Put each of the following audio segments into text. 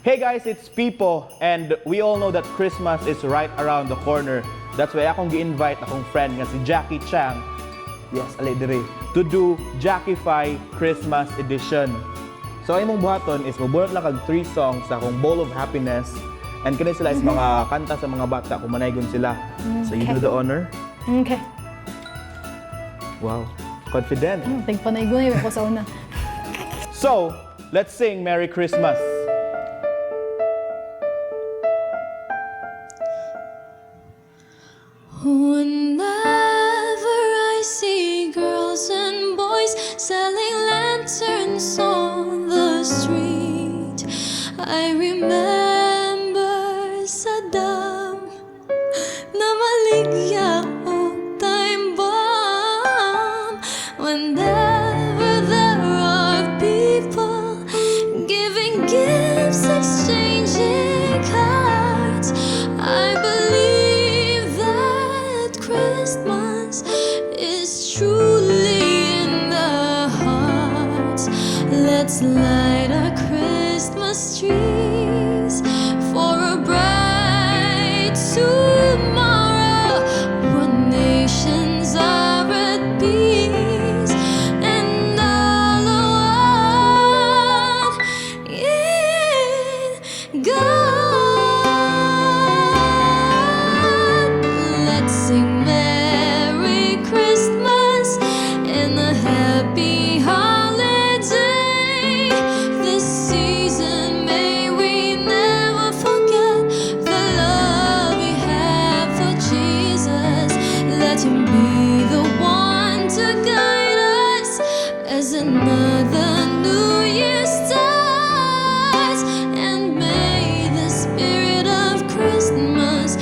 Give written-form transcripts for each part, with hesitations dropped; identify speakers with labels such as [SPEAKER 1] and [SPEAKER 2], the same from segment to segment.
[SPEAKER 1] Hey guys, it's Pipo and we all know that Christmas is right around the corner. That's why akong gi-invite akong friend nga si Jackie Chang. Yes, alay dire. To do Jackify Christmas Edition. So ang imong buhaton is mobunot lang kag three songs sa akong Bowl of Happiness and kani sila is mga kanta sa mga bata kung manaygon sila. So you do the honor.
[SPEAKER 2] Okay.
[SPEAKER 1] Wow. Confident.
[SPEAKER 2] Tigpanaygon ko sa una.
[SPEAKER 1] So, let's sing Merry Christmas.
[SPEAKER 3] Whenever I see girls and boys selling lanterns on the street, I remember Saddam na maligya og time bomb. Whenever there are people giving gifts, exchanging cards, I believe that Christmas is truly in the hearts. Let's light our Christmas trees for a bright tomorrow when nations are at peace and all are one in God. Let's sing Merry Christmas and a happy holiday. This season, may we never forget the love we have for Jesus. Let Him be the one to guide us as another new year starts. And may the spirit of Christmas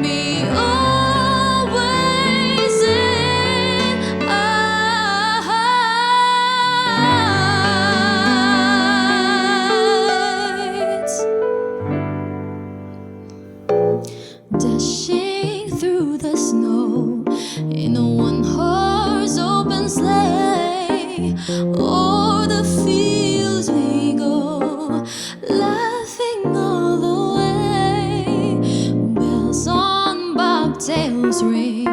[SPEAKER 3] be always in our hearts. Dashing through the snow in a one horse open sleigh. O'er the fields we go, laughing all the way. Bells on bobtails ring,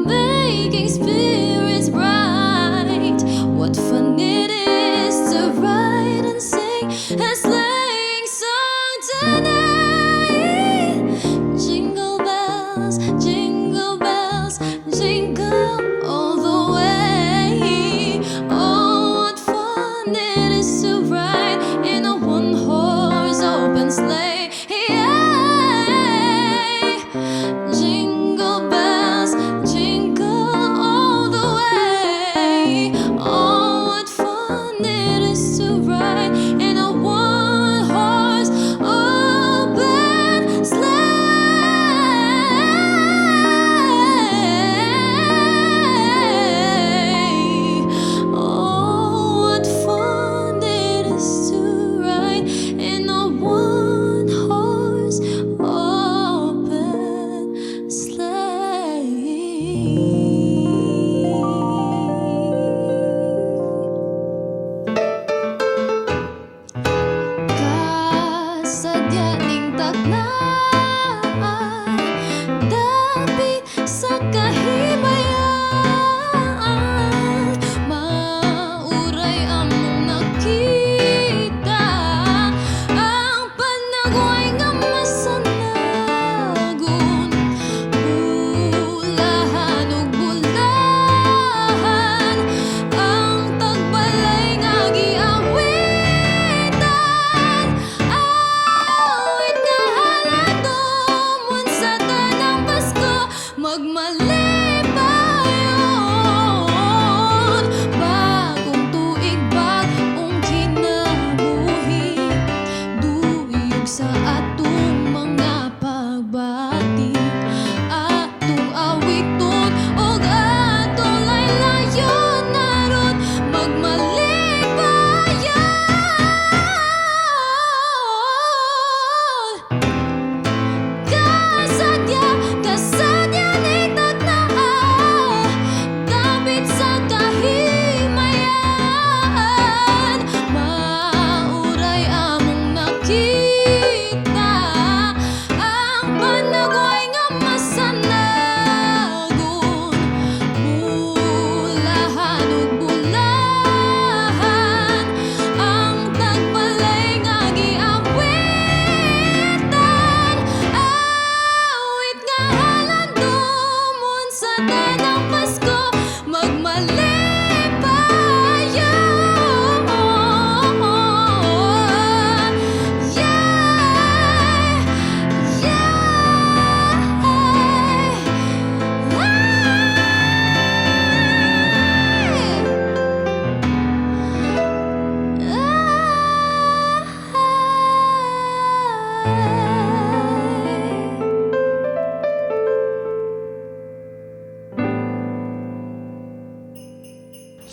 [SPEAKER 3] making spirits bright. What fun it is to ride and sing a sleighing song tonight. Jingle bells, jingle all the way. Oh, what fun it is to ride in a one horse open sleigh. Yeah. Jingle bells, jingle all the way. Oh, what fun it is to ride in a one horse open sleigh. Oh, what fun it is to ride in a one horse open sleigh. Kasadya ning taknaan, dapit sa kahimayan, mauray among nakita ang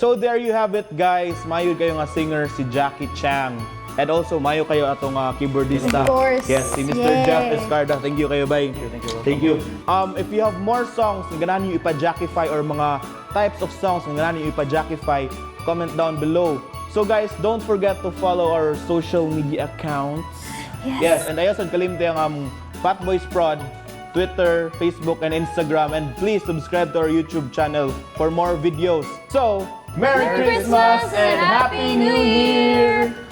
[SPEAKER 1] So there you have it, guys. Mayo kaayo nga singer si Jackie Chang. And also, mayo kaayo atong keyboardista.
[SPEAKER 2] Of course.
[SPEAKER 1] Yes, si Mr.
[SPEAKER 2] Yay.
[SPEAKER 1] Jeff Escarda. Thank you kaayo, bay.
[SPEAKER 4] Thank you.
[SPEAKER 1] Thank you. If you have more songs na ganahan niyo ipa-Jackify or mga types of songs na ganahan niyo ipa-Jackify, comment down below. So guys, don't forget to follow our social media accounts.
[SPEAKER 2] Yes.
[SPEAKER 1] Yes, and ayaw sad kalimti ang Fat Boys Prod, Twitter, Facebook, and Instagram. And please subscribe to our YouTube channel for more videos. So, Merry
[SPEAKER 3] Merry
[SPEAKER 1] Christmas
[SPEAKER 3] Christmas
[SPEAKER 1] and
[SPEAKER 3] and
[SPEAKER 1] Happy
[SPEAKER 3] Happy
[SPEAKER 1] New
[SPEAKER 3] New
[SPEAKER 1] Year!